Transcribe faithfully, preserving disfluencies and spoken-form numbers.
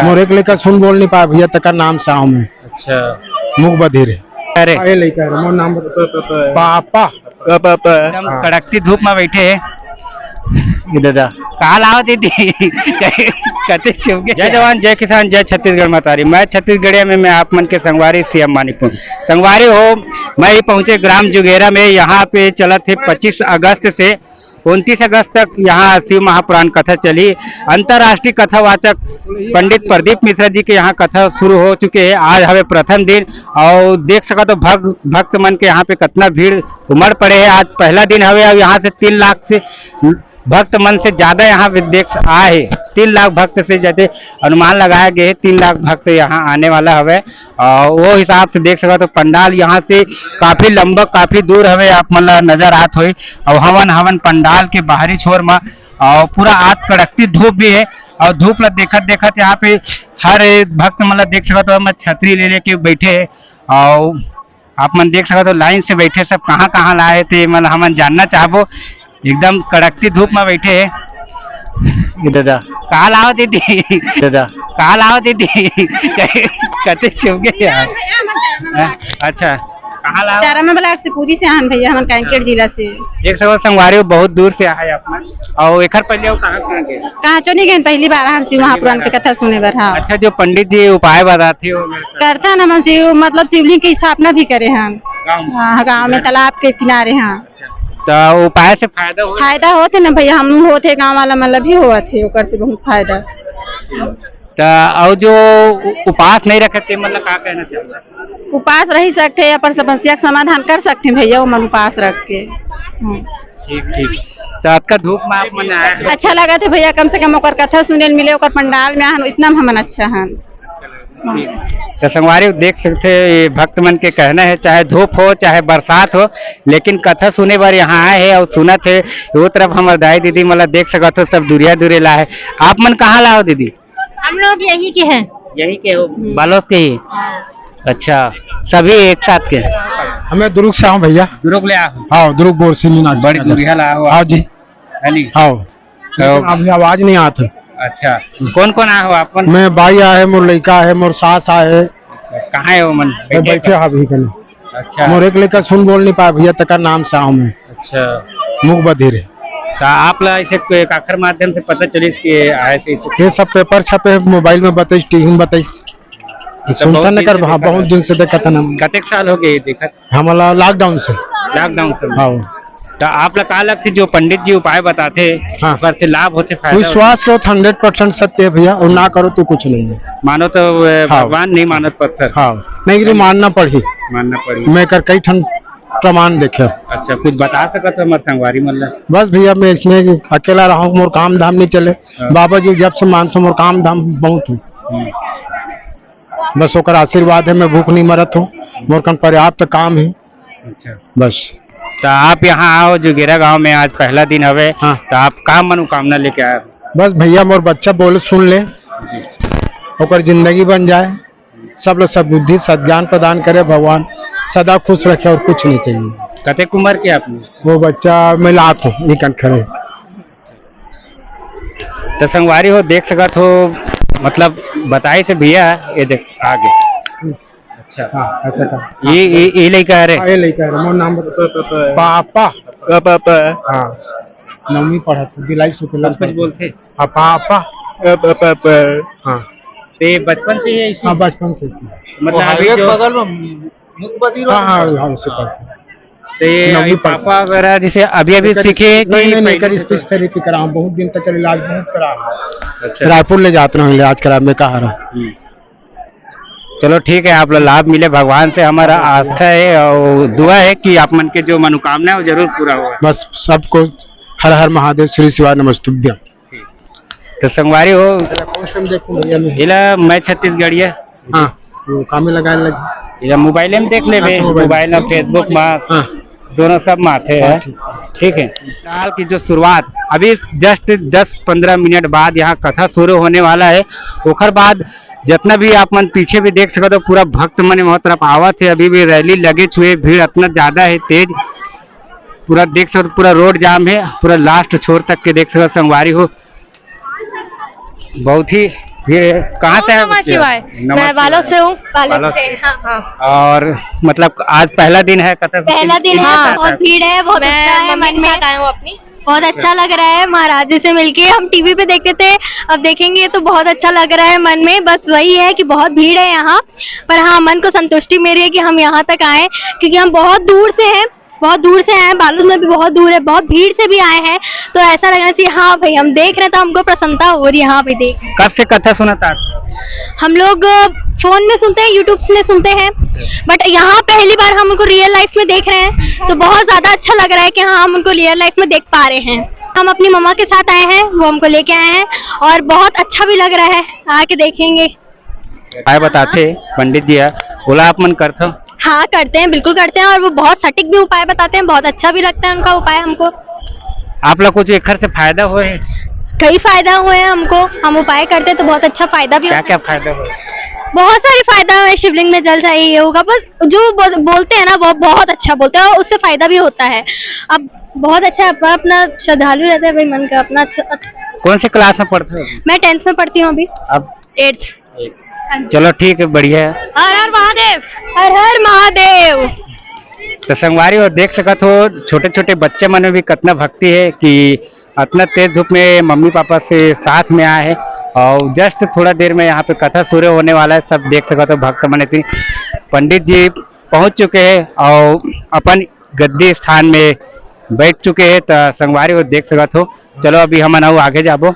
और एक लइका सुन बोल नहीं पाए भैया, तकर नाम साहू में। अच्छा। मुख बधिर है। अरे। ये लइका है, मोर नाम बता। पापा। एकदम हाँ। कड़कती धूप में बैठे हैं। ये दादा, का लाओ दीदी? कते चुप गए। जय जवान, जय किसान, जय छत्तीसगढ़ महतारी। मैं छत्तीसगढ़िया में, मैं आप मन के संगवारी सीएम मानिकपुर। संगवारी हो, मैं ही पहुंचे ग्राम जुगेरा में। यहाँ पे चलत है पच्चीस अगस्त से उनतीस अगस्त तक यहाँ शिव महापुराण कथा चली। अंतर्राष्ट्रीय कथावाचक पंडित प्रदीप मिश्रा जी के यहाँ कथा शुरू हो चुके हैं। आज हवे प्रथम दिन और देख सकत हो भक्त, भक्त मन के यहाँ पे कितना भीड़ उमड़ पड़े है। आज पहला दिन हवे और यहाँ से तीन लाख से भक्त मन से ज्यादा यहाँ पे देख आए है। तीन लाख भक्त से ज्यादा अनुमान लगाया गया है, तीन लाख भक्त यहाँ आने वाला हवे। और वो हिसाब से देख सकत हो पंडाल यहाँ से काफी लंबा, काफी दूर हवे, आप मन ला नजर आत होई। और हवन, हवन पंडाल के बाहरी छोर मा और पूरा आज कड़कती धूप भी है। और धूप ला देखत देखत यहाँ पे हर भक्त मन ला देख सकत हो, मैं छतरी ले लेके बैठे है। और आप मन देख सकत हो लाइन से बैठे सब कहाँ कहाँ लाए थे, मतलब हमन जानना चाहबो। एकदम कड़कती धूप में बैठे है। ये दादा, का लाओ दीदी? दादा, का लाओ दीदी? कते चुप गए यार। हैं? अच्छा, कहाँ लाओ? चारामा ब्लॉक से, पूरी से आन भैया, हमन कांकेर जिला से। देख सकत हो संगवारी हो, बहुत दूर से आए आप मन। और एकर पहले वो कहाँ कहाँ गए? कहाँ चो नहीं गए, पहली बार हम शिव महापुराण के कथा सुने बर। हाँ। अच्छा, जो पंडित जी उपाय बताते हो करता ना मन शिव, मतलब शिवलिंग की स्थापना भी करे हैं। गाँव में? हाँ, गाँव में तालाब के किनारे। हाँ। तो उपाय से फायदा हो? फायदा होत है ना भैया, हम होत है, गाँव वाला मतलब भी होत है, ओकर से बहुत फायदा। तो और जो उपास नहीं रखे थे, मतलब का कहना चाहते? उपास रह सकते हैं, अपन समस्या का समाधान कर सकते हैं भैया, वो मन उपास रख के। हम्म। ठीक, ठीक। तो आज का धूप में आप मन आए हैं? अच्छा लगा थे भैया, कम से कम ओकर कथा सुने ल मिले, ओकर पंडाल में आहन, इतना में हमन अच्छा हन। तो संगवारी देख सकते हैं, ये भक्त मन के कहना है, चाहे धूप हो, चाहे बरसात हो, लेकिन कथा सुने बर यहाँ आए हैं और सुनत है। वो तरफ हमर दाई दीदी मन ला देख सकत हो, सब दूरिया दूरे ला है। आप मन कहाँ ला हो दीदी? हम लोग यही के हैं। यही के हो? हम्म। बालोद के ही? हाँ। अच्छा, सभी एक साथ के? हमें दुर्ग से आऊँ भैया। दुर्ग ले आओ। हाँ, दुर्ग बोरसी मीनाक्षी बड़ी नगर। दूरिया ला हो। हाँ जी। है नी? हाँ। तो लेकिन अभी आवाज नहीं आत है। अच्छा, कौन कौन आए हो आप? मैं, भाई आए, मोर लइका है, मोर सास आए। अच्छा, कहाँ है वो मन? ये बैठे हैं अभी कने। अच्छा। मोर एक लइका सुन बोल नहीं पाए भैया, तकर नाम साहू में। अच्छा। मुख बधिर है। तो आप ला ऐसे कोई काखर माध्यम से पता चलिस कि आए से? ये सब पेपर छपे, मोबाइल में बताइस, टीवी में बताइस। तो तो सुनता बहुत नहीं दिन कर, से हाँ, देखत बहुत है। दिन से देखत है ना। कतेक साल हो गए देखत? हमला लॉकडाउन से। लॉकडाउन से। हाँ। तो आप ला का लगथे जो पंडित जी उपाय बताथे, हाँ। ओकर से लाभ होथे, फायदा होथे? विश्वास करो तो हंड्रेड परसेंट सत्य है भैया, और ना करो तो कुछ नहीं है। मानो तो, ए, हाँ। भगवान, नहीं मानो तो पत्थर। हाँ, नहीं, ये मानना पड़ही। मानना पड़ही। मैं कर कई ठन प्रमाण देखे। अच्छा, कुछ बता सकत हो हमारे संगवारी मन ला? बस भैया, मैं इसमें अकेला रहा हूँ, मोर काम धाम नहीं चले। हाँ। बाबा जी जब से मानथो, मोर काम धाम बहुत है। हम्म। बस ओकर आशीर्वाद है, मैं भूख नहीं मरत हूँ, मोर कन पर्याप्त काम है। अच्छा। बस। तो आप यहाँ आओ जुगेरा गांव में, आज पहला दिन हवे, हाँ। तो आप का मनोकामना लेके आए हो? बस भैया, मोर बच्चा बोले सुन ले, जी। ओकर जिंदगी बन जाए, सब लोग सद्बुद्धि सज्ञान प्रदान करे भगवान, सदा खुश रखे और कुछ नहीं चाहिए। कतेक उम्र के आपने? वो बच्चा मैं लात हूँ, ये कन खड़े। तो संगवारी हो, देख सकत हो, मतलब बताइस भैया, ये देख आगे। अच्छा। हाँ, ऐसा कर। ये, ये, ये लइका है रे? हाँ, ये लइका है रे, मोर नाम बता। पापा। पापा। हाँ, नौवीं पढ़त, बिलाई सुपेला कुछ कुछ पढ़त। बोलथे? हाँ, पापा। पापा। हाँ। तो ये बचपन से ही ऐसी? हाँ, बचपन से ऐसी। मतलब वो अभी हाईवे जो के बगल में मुख बधिर हाँ, वाला हाँ, हाँ, उसे पढ़ते। तो ये नौवीं अभी पढ़- पापा वगैरह जैसे अभी अभी एकर सीखे कि नहीं, नहीं, नहीं, पहले एकर से? स्पीच थेरेपी कराओ, बहुत दिन तक इलाज बहुत करा। अच्छा। रायपुर ले जात रहे इलाज करा, मैं कहा रहा। हम्म। चलो ठीक है, आप ला लाभ मिले भगवान से, हमारा आस्था है और दुआ है कि आप मन के जो मनोकामना है वो जरूर पूरा होगा। बस सबको हर हर महादेव, श्री शिवाय नमस्तुभ्यं। ठीक। तो संगवारी हो, कौन सा देखो भैया मैं? इला मैं छत्तीसगढ़िया। हाँ, वो कामे लगाए लग। इला मोबाइल में देख लेबे, अच्छा, मोबाइल। मोबाइल में, Facebook में, हाँ। दोनों सब में आथे हाँ, है। ठीक। ठीक है। साल की जो शुरुआत अभी just दस पंद्रह मिनट बाद यहाँ कथा शुरू होने वाला है। ओकर बाद जितना भी आप मन पीछे भी देख सकते हो, पूरा भक्त मन वहाँ तरफ आवत है। अभी भी रैली लगे हुए, भीड़ इतना ज्यादा है, तेज, पूरा देख सकते हो, पूरा रोड जाम है, पूरा लास्ट छोर तक के देख सकते हो संगवारी हो। बहुत ही ये कहाँ से है? ओम नमः शिवाय। नमः मैं बालोद शिवाय। से हूँ। बालोद बालोद से, से। हाँ। हाँ। और मतलब आज पहला दिन है कथा पहला दिन है, हाँ। बहुत भीड़ है, बहुत मैं उत्साह है मम्मी मन के में। साथ आया हूँ अपनी। बहुत अच्छा लग रहा है महाराज जी से मिलके। हम टीवी पे देखते थे, अब देखेंगे तो बहुत अच्छा लग रहा है मन में। बस वही है कि बहुत भीड़ है यहाँ, पर हाँ, मन को संतुष्टि मिल रही है कि हम यहाँ तक आए, क्योंकि हम बहुत दूर से हैं, बहुत दूर से आए हैं, बालोद में भी बहुत दूर है, बहुत भीड़ से भी आए हैं। तो ऐसा लगना चाहिए, हाँ भाई, हम देख रहे हैं तो हमको प्रसन्नता हो रही है, हाँ भाई, देख रहे हैं। कब से कथा सुना था? हम लोग फोन में सुनते हैं, यूट्यूब में सुनते हैं, बट यहाँ पहली बार हम उनको रियल लाइफ में देख रहे हैं, तो बहुत ज्यादा अच्छा लग रहा है कि हाँ, हम उनको रियल लाइफ में देख पा रहे हैं। हम अपनी मम्मा के साथ आए हैं, वो हमको लेके आए हैं और बहुत अच्छा भी लग रहा है, आके देखेंगे। उपाय बताथे पंडित जी ह, ओला आप मन करथो? हाँ, करते हैं, बिल्कुल करते हैं, और वो बहुत सटीक भी उपाय बताते हैं, बहुत अच्छा भी लगता है उनका उपाय हमको। आप लोग कुछ एखर से फायदा होए? कई फायदा हुए हैं हमको, हम उपाय करते हैं तो बहुत अच्छा फायदा भी क्या होता क्या है। फायदा होए? बहुत सारे फायदा हुए, शिवलिंग में जल चाहिए होगा, बस जो बोल, बोलते हैं ना, वो बहुत अच्छा बोलते हैं और उससे फायदा भी होता है। अब बहुत अच्छा अपना अपना श्रद्धालु रहता है भाई, मन का अपना अच्छा, अच्छा। कौन से क्लास में पढ़ते हो? मैं टेंथ में पढ़ती हूँ अभी। अब एट्थ। हाँ जी। चलो ठीक है, बढ़िया है। हर हर महादेव। हर हर महादेव। तो संगवारी हो, देख सकत हो, छोटे छोटे बच्चे मन में भी कितना भक्ति है कि अतना तेज धूप में मम्मी पापा से साथ में आए हैं और जस्ट थोड़ा देर में यहाँ पे कथा शुरू होने वाला है। सब देख सकत हो, भक्त मन इतनी, पंडित जी पहुँच चुके हैं और अपन गद्दी स्थान में बैठ चुके हैं। तो संगवारी हो, देख सकत हो। चलो अभी हमन अउ आगे जाबो।